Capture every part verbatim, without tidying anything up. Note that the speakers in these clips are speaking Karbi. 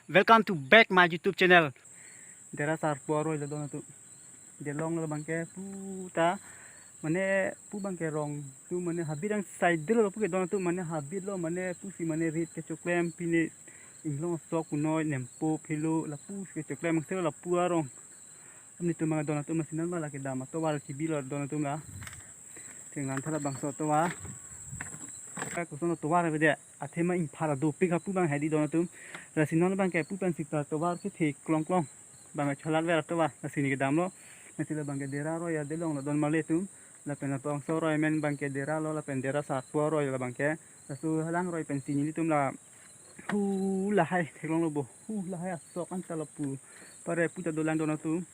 Welcome to back my YouTube channel. Dera sarpo aroi lo don atum. Delong lo abangke puta mane pu abangke rong atum mane habit angsai delo lapu ke don atum mane habit lo mane pusi mane rit kechoklem pine inglong sok punoi nempo philo lapusi kechoklem angse lapu arong. Amni atum abang don atum masi non bala kedam atovar chibi lo don atum la. Chenglan thala bangso atovar. Ka koson atovar bede. Athema ingphar dopik hapu abang hedi don atum. Lasi non abangke pu pen sita atovar kethe klong klong. Abang cholat ver atovar. Lasi ne kedam lo. Lasi la abangke dera aroi adelong lo don male atum. Lapen labangso aroi amen abangke dera lo lapen dera sarpo aroi la abangke. Laso halang aroi pensi nelitum la hu lahai theklong lo bo. Hu lahai asok anta lapu. Pare puta dolang don atum.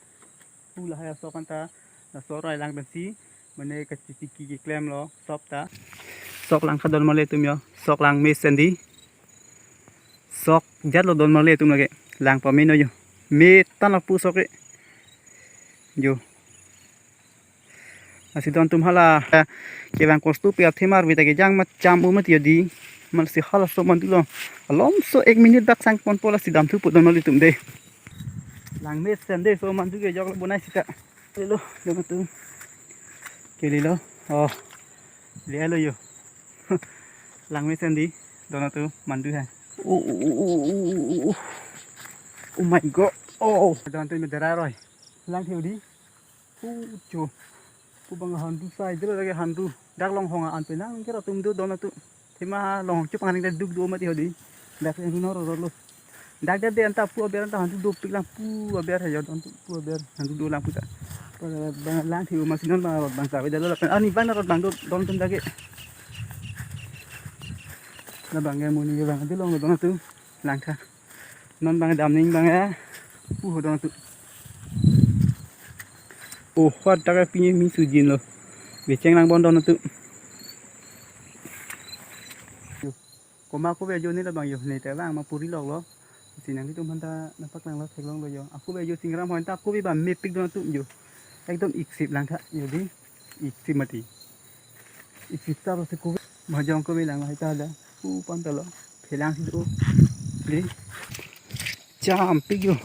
Hu lahai asok anta. Laso aroi lang pensi mane kachitiki keklem lo sop ta. Sok lang ka don male atum yo. Sok lang me sandi. Sok jat lo don male atum lake. Lang pameno yo. Me tan lapu sok ke. Yo. Lasi don atum hala, eh, kevang kostu pi athema arvi ta kejang ma cham u mati yo di. Malsi hala so mandu lo. Alomso ek minute bak sang ponpo lasi damthu pu don male atum de. Lang me sandi so mandu ke jok lo bonai sita. Lelo, don atum. Kelelo. Oh. Lelo yo. Lang me sandi. Don atum mandu hai. Oh, oh, oh, oh, oh, oh, oh. Oh my God. Oh. Don atum me dera aroi. Lang theu di. Pu cho. Pu abang handu sai delo lake handu. Dak long hong an penang kera atum do don atum. Thema long hong chupang ning duk do mati hodi. Dak yang no ro lo. Dak dak de anta pu aber anta handu dopik lang pu aber ha yo don atum pu aber handu do lang puta. Bang lang theu masi non bang rot bang sabe delo lapen ani bang rot bang do don atum dak ke. Na abangke muni abang delong lo don atum. Lang tha. Non abang dam ning abang ya. Uh, don atum. Oh, hot dak pini mi sujin lo. Becheng lang bon don atum. Yo. Koma ako be jo ne la abang yo. Ne te abang ma puri lok lo. Sinang itum hanta napak lang lo theklong lo yo. Ako be jo singram hon ta ako be ba mepik don atum yo. Ekdom iksip lang tha yo di. Iksip mati. Iksip ta lo se ko. Mahjong ko be lang lo hai ta la. Pu pan ta lo. Phelang si do. Di. Champik yo.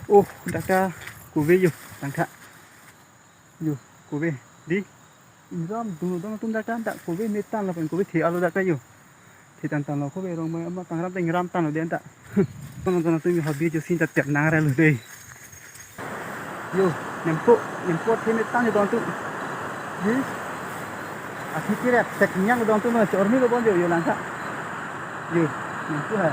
Oh, dak ta kove yo. Tangka. Yo, kove. Di. Ingram dung don atum dak ta, dak kove metan lapen kove the alo dak ta yo. The tan tan lo kove rong mai ama tangram ta ingram tan lo den ta. Don don atum yo habi jo sin ta tep nang re lo de. Yo, nempo, nempo athe metan yo don atum. Hi. Athi kire tek nyang don atum chormi lo bon yo yo langka. Yo, nempo ha.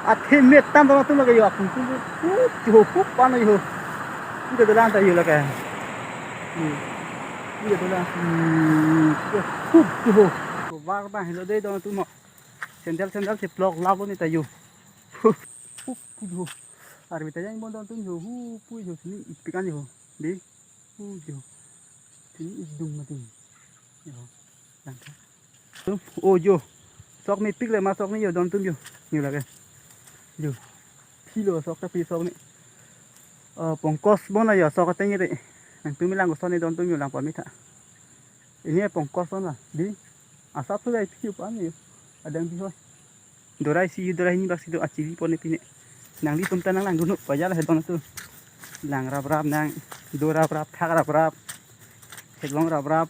Athe metan don atum lake yo akung tum. Uh, yo, hu pan yo. Udah dolang ta yo lake. Yo. Udah dolang. Hmm, yo, hu, yo. Ko bar ba helo de don atum mo. Sandal sandal si plok labo ni ta yo. Hu, hu, yo. Arvi ta yang bon don atum yo. Hu, pu yo sini ipikan yo. Di. Oh, yo. Sini idung mati. Yo. Langka. Tum, oh, yo. Sok mepik le ma sok ni yo don atum yo. Yo lake. Yo. Philo sok ta phi sok ni. Eh, pongkos bon la yo sok ateng ni te. Nangtum lang koson ni don atum yo lang pamit ha. Ini pongkos bon la. Di. Asap so dai phi pan yo. Adang di ho. Dorai si dorai ni bak si do achivi pone pine. Nanglitum ta nang lang dunu pajal he don atum. Lang rap rap nang do rap rap thak rap rap. Theklong rap rap.